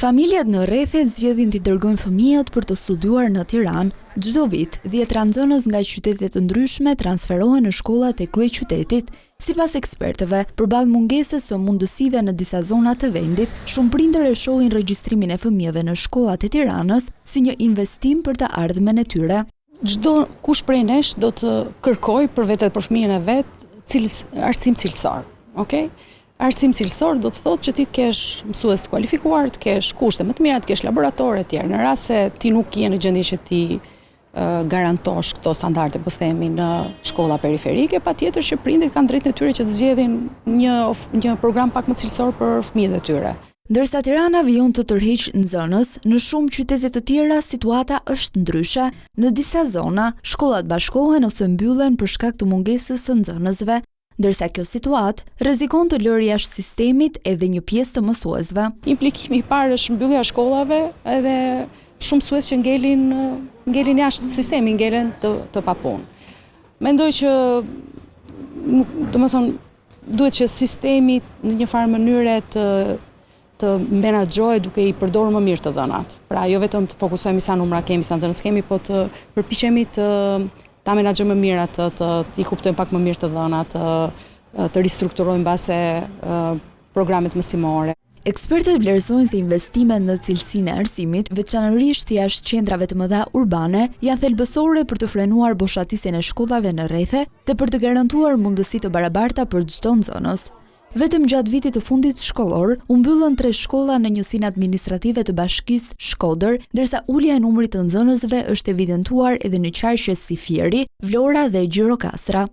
Familjet në rrethe zgjedhin t'i dërgojnë fëmijët për të studiuar në Tiranë. Çdo vit, dhjetra nxënës nga qytete të ndryshme transferohen në shkollat e kryeqytetit. Sipas ekspertëve, përballë mungesës së mundësive në disa zona të vendit, shumë prindër e shohin regjistrimin e fëmijëve në shkollat e Tiranës si një investim për të ardhmen e tyre. Çdokush prej nesh do të kërkojë për vete dhe për fëmijën e vet cilës, arsim cilësor. Okej? Arsim cilësor do të thotë që ti të kesh mësues të kualifikuar, të kesh kushte më të mira, të kesh laboratorë etj. Në rast se ti nuk je në gjendje që t'i garantosh këto standarde, po themi, në shkolla periferike, patjetër që prindërit kanë drejtën e tyre që të zgjedhin një një program pak më cilësor për fëmijët e tyre. Ndërsa Tirana vijon të tërheqë nxënës, në shumë qytete të tjera situata është ndryshe. Në disa zona, shkollat bashkohen ose mbyllen për shkak të mungesës së nxënësve, ndërsa kjo situatë rrezikon të lërë jashtë sistemit edhe një pjesë të mësuesve. Implikimi i parë është mbyllja e shkollave edhe shumë mësues që ngelin ngelin jashtë sistemit, ngelen të të papunë. Mendoj që domethënë duhet që sistemi në një farë mënyre të të menaxhohet duke i përdorur më mirë të dhënat. Pra jo vetëm të fokusohemi sa numra kemi, sa nxënës kemi, po të përpiqemi të ta menaxhojmë më mirë atë, të t'i kuptojmë pak më mirë të dhënat, të të ristrukturojmë mbase programet mësimore. Ekspertët vlerësojnë se investimet në cilësinë e arsimit, veçanërisht jashtë qendrave të mëdha urbane, janë thelbësore për të frenuar boshatisjen e shkollave në rrethe dhe për të garantuar mundësi të barabarta për çdo nxënës. Vetëm gjatë vitit të fundit shkollor, u mbyllën tre shkolla në njësinë administrative të bashkisë Shkodër, ndërsa ulja e numrit të nxënësve është evidentuar edhe në qarqe si Fieri, Vlora dhe Gjirokastra.